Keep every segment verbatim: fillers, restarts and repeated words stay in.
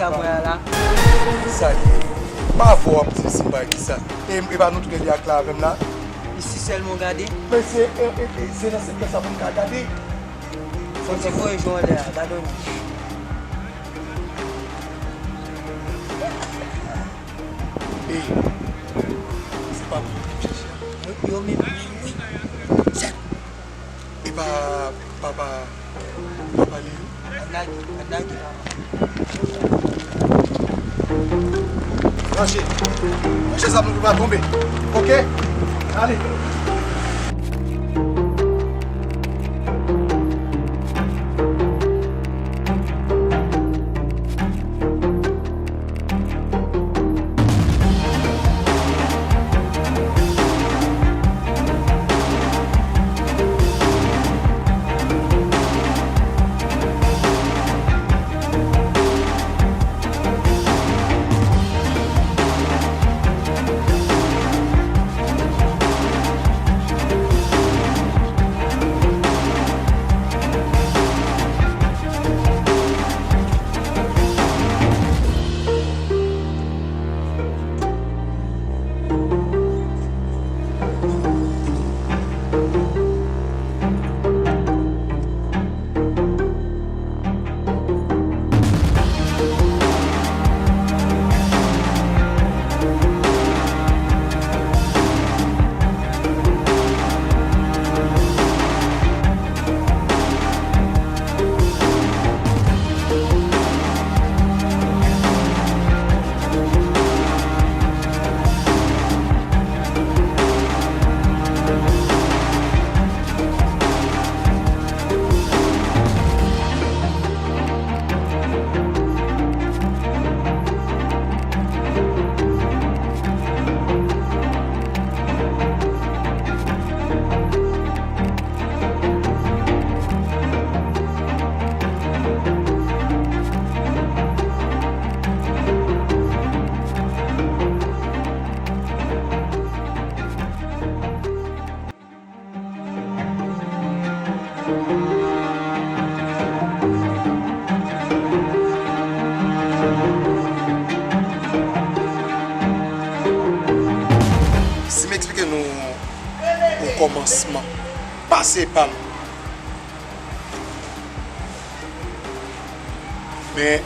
Mwen la. Sa ye? M pa vè w ap di si m pa kisa. E, e pa nou tout lè ak la avè m la? Isi sèlman w gade? Men se, e, e, e, se nan sektè sa pou m ka gade. Fò ti voye jou anlè a, gade w. E, se pa moun ki m chèche a. Yo, yo menm, wi. Sèt. E pa papa, papa Lili? Al lage, al lage papa. Ranje. Ranje zam nou pou pa tonbe. Oke? Ale. Si m eksplike nou yon kòmansman pase pa m, men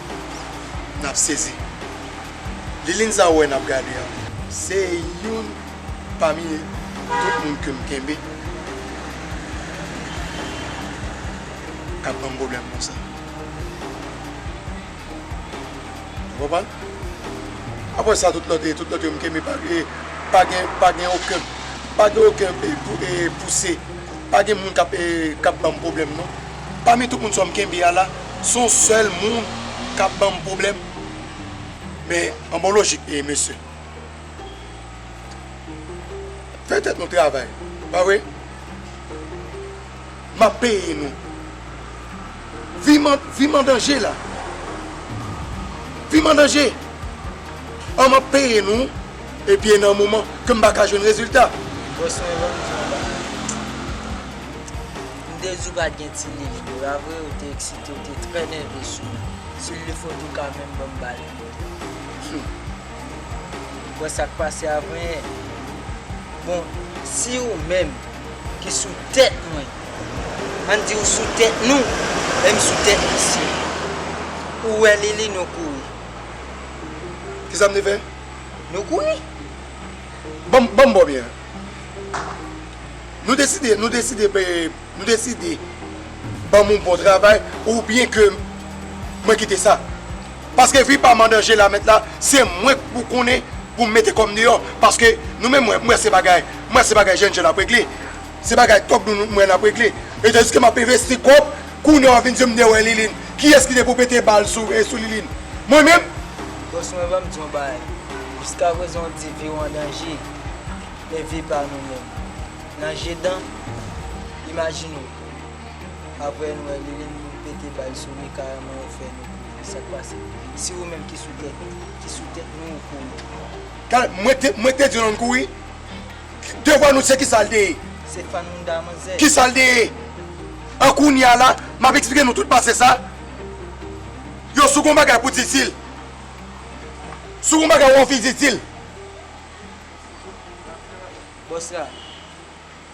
n ap sezi. Liline sa w wè n ap gade a, se youn pami tout moun ke m kenbe k ap ban m pwoblèm konsa. Ou konprann? Apre sa, tout lòt, tout lòt yo m kenbe pa, e, pa gen, pa gen okenn, pa gen okenn, e, pou, e, pouse. Pa gen moun k ap, e, k ap ban m pwoblèm, non. Pami tout moun sa m kenbe a la, se yon sèl moun k ap ban m pwoblèm. Men, an bon lojik, e, mesye. Fè tèt nou travay, pa vre? M ap peye nou. Vi m an, vi m an danje la. Vi m an danje. An m ap peye nou, epi e nan moman ke m pa ka jwenn rezilta. Bòs mwen, ban m di w bagay. M te di w pa t gen ti liv, pa vre? Ou te eksite, ou te trè nève sou mwen. Si l le fo, tou ka menm ban m ba l. Hmm. Bon, sa k pase a vre? Bon, si ou menm ki sou tèt mwen, ann di ou sou tèt nou, e m sou tèt misye. Ou wè Liline, ou kouri. Kisa m te fè? Nou kouri. Ban m, ban m ba w byen. Nou deside, nou deside, e, nou deside ban m yon bon travay oubyen ke mwen kite sa. Paske vi pa m an danje la mèt la, se mwen k pou konnen pou m mete kò m deyò. Paske nou menm, mwen, mwen se bagay, mwen se bagay jènjan n ap regle. Se bagay tòg nou, nou, mwen n ap regle. E tandiske m ap envesti kòb, kounye a w ap vin di m de wè Liline. Kiyès ki te pou pete bal sou, e, sou Liline? Mwen menm? Bòs mwen, ban m di w yon bagay. Jiskaprezan w di vi w an danje. Men vi pa nou menm. Nan je dan, imajine w. Apre nou wè Liline vin pete bal sou li, kareman yo fè nou kouri. Sa k pase? Si ou menm ki sou tèt, ki sou tèt nou, ou kouri. Kal, mwen te, mwen te di w ann kouri. Devwa nou se kisa l te ye? Se fann moun da manzè. Kisa l te ye? An kounye a la, m ap eksplike nou tout pase sa. Yo sou gon bagay pou di si l. Si w gen yon bagay w anvi di, di l. Bòs la,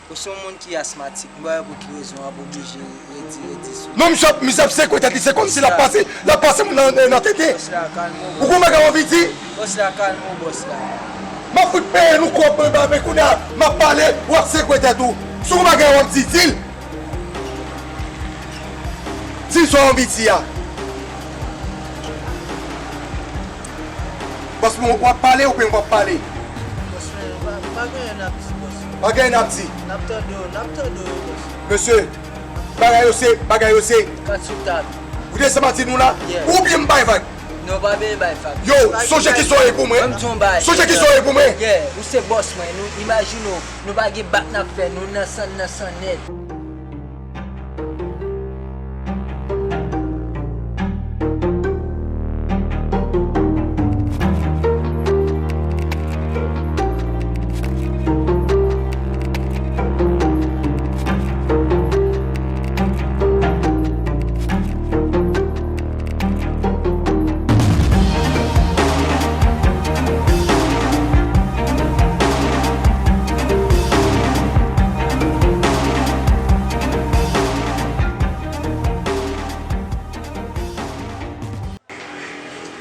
ou se yon moun ki asmatik. M pa wè pou ki rezon w ap oblije redi, redi sou. Non, misye ap, misye ap sekwe tèt li, se kòmsi l ap pase, l ap pase moun nan, nan tete. Bòs la, kalme w. Ou gen yon bagay w anvi di? Bòs la, kalme w, bòs la. M ap fout peye nou kòb mwen ba, men kounye a, m ap pale, w ap sekwe tèt ou. Si w gen yon bagay w ap di, di l. Di sa w anvi di a. Bòs mwen, w ap pale oubyen w p ap pale? Bòs mwen, pa, pa gen anyen n ap di, bòs mwen. Pa gen anyen n ap di? N ap tande w, n ap tande w, bòs mwen. Mesye, bagay yo se, bagay yo se. Kat sou tab. Ou desann ap di nou la? Yeah. Oubyen m bay vag? Non, pa bezwen bay vag. Yo, sonje kisa w ye pou mwen. Sonje kisa w ye pou mwen. Yeah, ou se bòs mwen. Nou, imajine w, nou pa gen bak n ap fè, nou nan san, nan san nèt.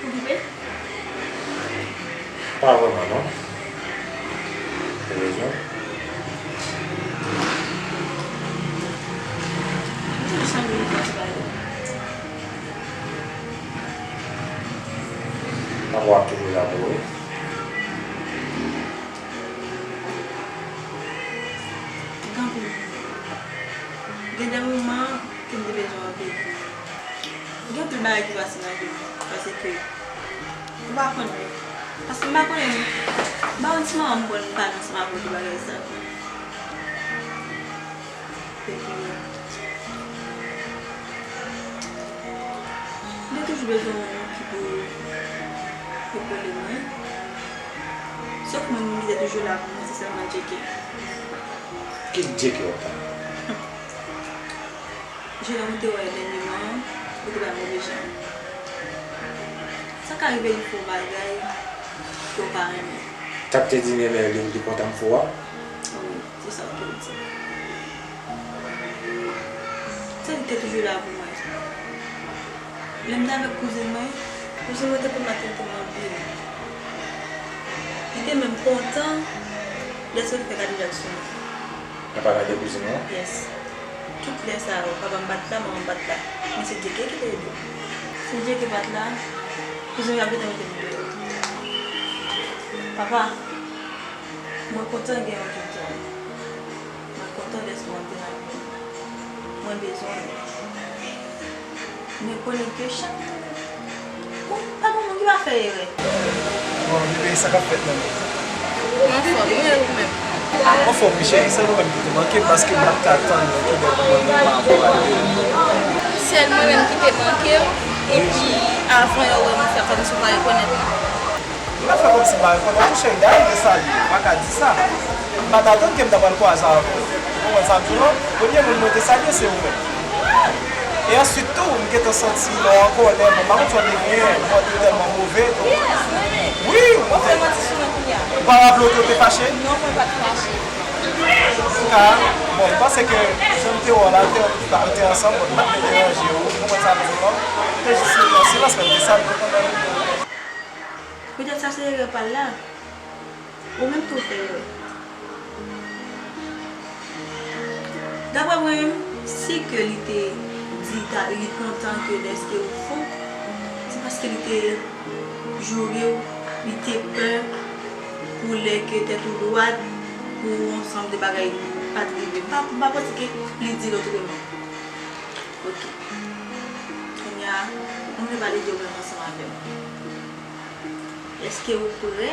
Okipe? Pa vrèman, non. Erezman. Ou sanble yon ti bagay. Papa w ap toujou la pou ou. Tanpri. Gen de moman ke m te bezwen w anpil. Gen anpil bagay ki pase nan vi m, paske ou pa konn mwen. Paske m pa konnen, m pa konn si manman m konn pale ansanm avè w de bagay sa. Epi, m te toujou bezwen yon moun ki pou epole mwen. Sèl moun ki te toujou la pou mwen, se sèlman Djeke. Ki Djeke w ap pale? Jennonm ou te wè dènyèman an, ou te bay move jan. Sa ka rive li fè w bagay ke w pa renmen. Sa k te di Nene li, li kontan m fou a? Wi, se sa w te di. Se li ki te toujou la pou mwen. Lè m te avèk kouzin mwen, kouzin mwen te konn maltrete m anpil. Li te menm kontan dèske l fè kadejak sou mwen. Nan pale de kouzin ou an? Yes. Tout lè sa yo, papa m pa t la, manman m pa t la. Men se Djeke ki te ede m. Si Djeke pa t la, kouzin yo ap gentan mete m deyò. Papa, mwen kontan gen yon jodi a. Mwen kontan dèske w antre nan vi m. Mwen bezwen w. Men konnen ke chak moun, pa gen moun ki pa fè erè. Bon, bebe, sa k ap fèt menm? Mwen anfòm, wi, e ou menm? Anfòm, wi, cheri, sèl ou menm ki te manke m, paske m ap ka tann kilè pou mwen menm avè w ale. Sèl mwen menm ki te manke w, epi avan yo wè m, ou fè kòmsi w pa rekonèt mwen. M pa fè kòmsi m pa rekonèt ou, cheri, dayè m te salye w, m pa ka di sa. M pa t atann ke m ta pral kwaze avè w. Ou konprann sa m di w lan? Premye moun mwen te salye, se ou menm. E answit tou, m gentan santi lè w an kòlè, bon, m pa konn sa w te genyen, vwa w te tèlman move, donk, wi, ou te, ou pa raple w ke w te fache? Non, mwen pa t fache. Antouka, bon, m panse ke jan m te wè w la, te, nou te ansanm, bon, m pa t vle deranje w, ou konprann sa m di w lan? M te jis rete an silans, men m te salye w kanmenm. Petèt sa se erè pa l la. Ou menm tou fè erè. Daprè mwen menm, si ke li te di ta, li kontan ke dèske ou fou, se paske li te joure w, li te pè pou lè ke tèt ou dwat, pou yon ansanm de bagay pa t rive. M pa, m pa panse ke li di l otreman. Ok. Kounye a, mwen vle pale de ou menm ansanm avè m. Èske ou prè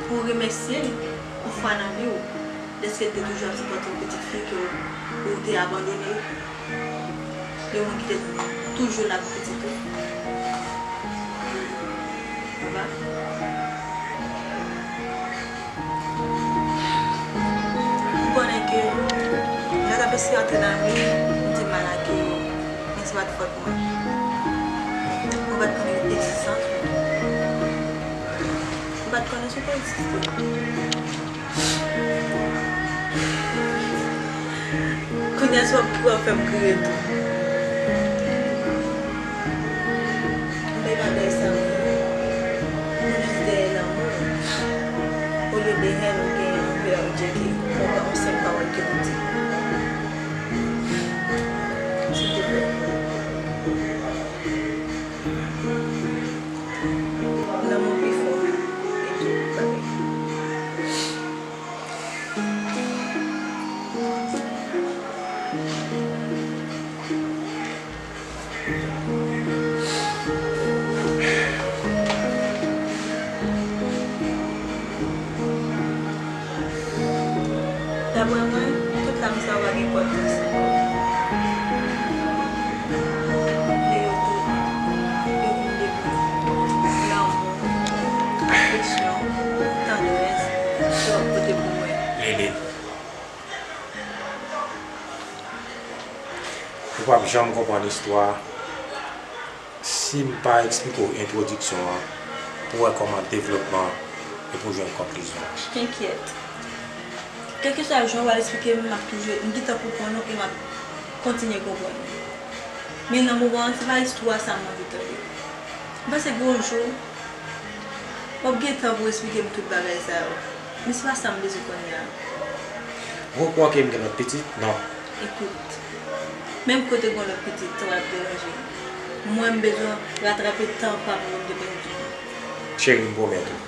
pou w remèsye l yon fwa nan vi w, dèske l te toujou ap sipòte yon pitit fi ke w, ou te abandone, yon moun ki te toujou la pou pitit ou? Papa? Ou konnen ke lè w t ap eseye antre nan vi m, m te mal akeyi w, men se pa t fòt mwen. Mwen pa t konnen egzistans ou. Konnen sou politik tou. Kounye a, si w ap kriye, w ap fè m kriye tou. M bay bagay sa yo. Nou jis dèyè lanmou. Olye de hèn ou genyen anvè J K, ou pa yon senp pawòl ke nou di. Silvouplè. Lanmou pi fò ke tout bagay. Daprè mwen, tout zam sa yo pa gen enpòtans ankò. Men yo tou, yo vin depi lanmou, afeksyon, tandrès, ke w ap pote pou mwen. Lele. Ou p ap janm konprann istwa a si m pa eksplike w entwodiksyon an pou w wè kòman devlopman e pou w jwenn konklizyon an. Enkyèt. Kèlkeswa jan w al eksplike m, m ap toujou, m gentan konprann ou e m ap kontinye konprann ou. Men nan moman an, se pa istwa sa m anvi tande. M panse gen yon jou, w ap gen tan pou w eksplike m tout bagay sa yo. Men se pa sa m bezwen kounye a. Ou okonprann ke m gen lòt pitit? Non. Ekout, menm kote gen lòt pitit, tan ap deranje m. Mwen, m bezwen ratrape tan pa m yo m te pèdi. Cheri, m pwomèt ou.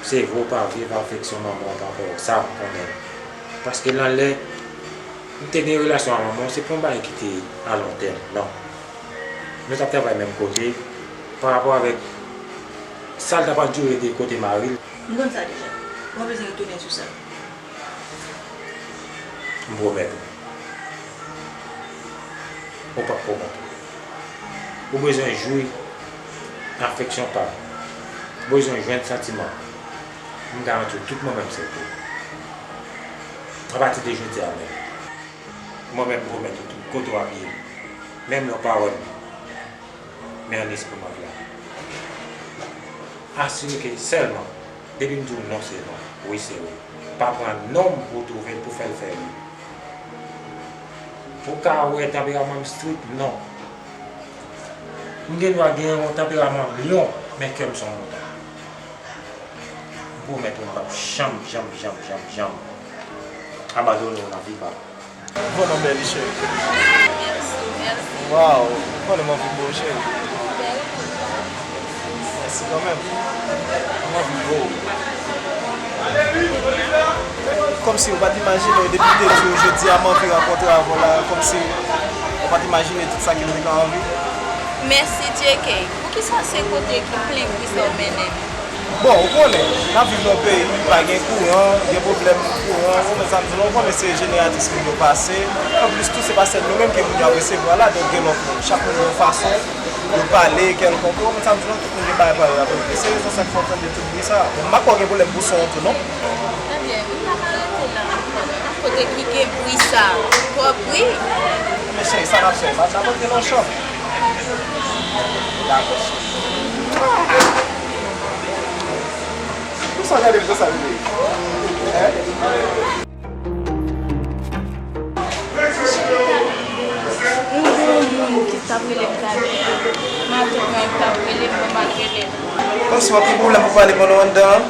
Se vre w pa viv afeksyon manman w pa ba w, sa m konnen. Paske nan lè m te gen relasyon ak manman w, se pa yon bagay ki te a lon tèm, non. Nou t ap travay menm kote, pa rapò avèk sa l ta pral dure de kote mari l. M konn sa deja. Ou pa bezwen retounen sou sa. M pwomèt ou. Ou p ap pwomèt ou. Ou bezwen jwi afeksyon pa m. Ou bezwen jwenn santiman m. M garanti w tout mwen menm se pou ou. Apati de jodi a menm. Mwen menm m pwomèt ou tout kote w ap ye. Menm lè w pa wè m. Men an espri m ap la. Asire ke sèlman, depi m di w non, se non, wi, se wi. Pa pran non m pou w twouve l, pou fè l fè wi. Ou ka wè tanperaman m strik, non. M gen dwa gen yon tanperaman lyon, men kè m se yon mouton. M pwomèt ou m p ap janm, janm, janm, janm, janm abandone w nan vi pa m. Vrèman bèl wi cheri. Mèsi, mèsi. Waw, ou konnen m anvi bo w cheri. Mèsi kanmenm. M anvi bo w. Kòmsi ou pa t imajine w depi m te di w jodi a m anvi rankontre avè w la, kòmsi ou pa t imajine tout sa ke m te ka anvi. Mèsi J K. Poukisa se kote ki pli gri sa w mennen m? Bon, ou konnen, n ap viv nan yon peyi, pa gen kouran, gen pwoblèm kouran, ou konprann sa m di w la, ou konnen se jeneratris moun yo pase. Anplis tou, se pa sèl nou menm ke moun yo ap resevwa la, donk gen lòt moun. Chak moun gen yon fason yo pale, kèlkonk, ou konprann sa m di w la, tout moun gen bagay pa yo ap regle. Se rezon sa k fè w tande tout bri sa. Bon, m pa kwè w gen pwoblèm pou son an tou, non? Ebyen, m pa ka rete la ankò. Kote ki gen bri sa? Twòp bri. Men cheri, sa n ap fè? M ap antre nan chanm. Dakò, cheri. Pou sa w gade m konsa, bebe? Hein? M gen yon moun ki t ap rele m talè. Maten, mwen t ap rele m, mwen pa t rele l. Kòmsi w ap gen pwoblèm pou pale pandan w anndan an?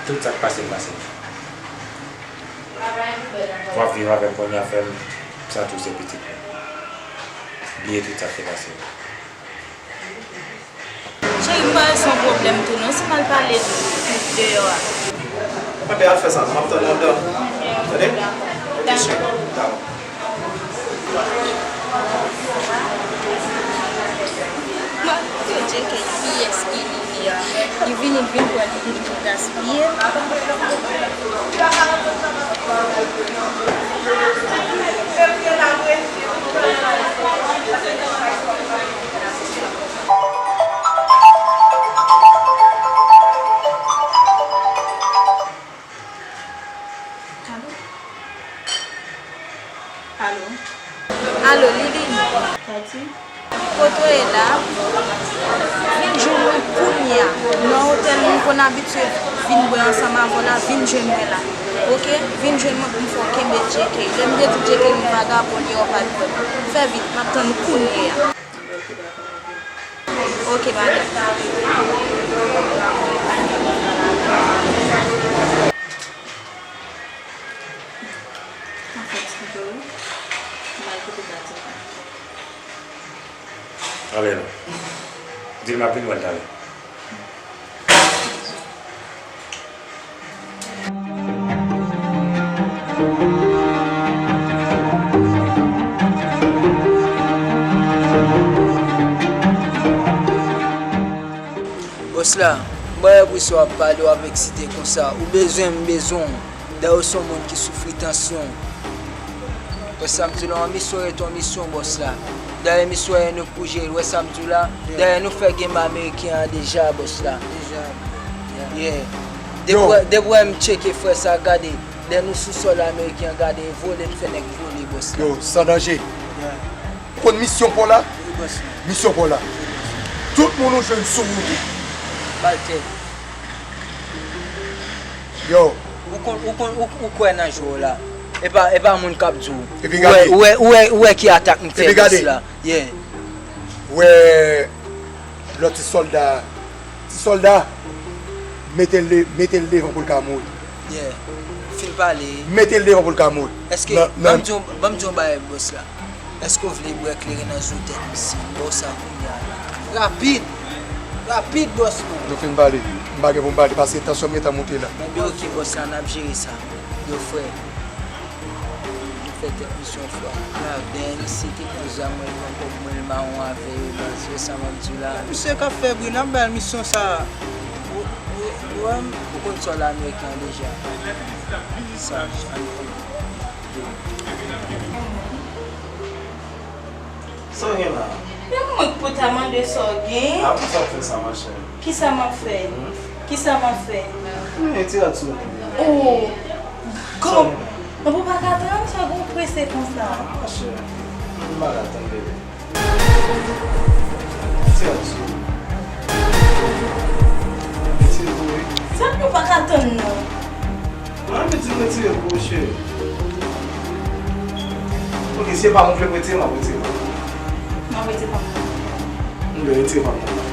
Tout sa k pase, pase. W ap viv avè m kounye a fè m santi w se pitit mwen. Bliye tout sa k te pase. Cheri, m pa wè se yon pwoblèm tou non, si m al pale deyò a. Enben, al fè sa, m ap tann ou anndan. Tande? Ok, cheri. Dakò. Mwen, J K, kiyès ki li li a? Li vini, l vin kwè li vin pou gaspiye. Alo? Alo? Alo, Lili? Tati? Kote w ye la? Vin jwenn mwen kounye a. Nan otèl nou Konn abitye vin bwè ansanm avè w la, vin jwenn mwen la. Oke? Vin jwenn mwen pou m fè w kenbe J K. Lè m te di J K yon vagabon li, w pa t kwè m. Fè vit, m ap tann ou kounye a. Oke, madanm. Ale non. Di l m ap vin wè l talè. Bòs la, m pa wè pou sa w ap pale, w ap eksite konsa. Ou bezwen m, m bezwen w. Dayè w se yon moun ki soufri tansyon. Wè sa m di w la, yon misyon rete yon misyon, bòs la. Dayè misyon an nou pou jere l, wè sa m di w la. Dayè nou fè game ameriken an deja, bòs la. Deja. Yeah. Depi w, depi w wè m tcheke frè sa, gade. Lè nou sou sòl ameriken an, gade, vole, n fè nèg vole, bòs la. Yo, san danje. Yeah. Ou konn misyon pa w la? Wi, bòs la. Misyon pa w la. Tout moun ou jwenn sou wout ou. Ba l tèt. Yo. Ou konn, ou konn, ou, ou kwè nan jwè w la. E pa, e pa moun k ap di w. Epi gade. Ou wè, ou wè, ou wè, ou wè ki atak m fè, bòs la. Yeah. Ou wè lòt ti sòlda a. Ti sòlda, mete l de-, mete l devan pou l ka mouri. Yeah. Fin pale. Mete l devan pou l ka mouri. Èske, ban m di w, ban m di w yon bagay, bòs la. Èske w vle bwè kleren nan zo tèt misye? M ba w sa kounye a la. Rapid! Rapid, bòs mwen! Nou fin pale. M pa gen pou m pale, paske tansyon m gentan monte la. Ebyen, oke, bòs la, n ap jere sa. Yo, frè. Nou fè tèt misyon fwa. Grav, dèyè misye te pran zam mwen, pran kòb mwen, l mawon avè yo, baz, wè sa m ap di w la. Misye k ap fè bri, n ap ba l misyon sa. Ou, ou, ou wè m. Ou konn sòl ameriken an deja. Sa, ann pran. Sa w gen la? Men mwen k pou ta mande sa w gen. A, pou sa w fè sa, machè? Kisa m ap fè? Hmm? Kisa m ap fè? Men, ti rad sou ou. Oh! Kòman? Mwen pou pa ka tann sa, gon prese konsa. A, machè. M pa ka tann, bebe. Ti rad sou ou. Ti rad sou ou. Sa nou pa ka tann, non. Mwen menm di m retire pou ou, cheri. Oke, si e pa mwen vle retire, m ap retire pa m. M ap retire pa m. M vle retire pa m.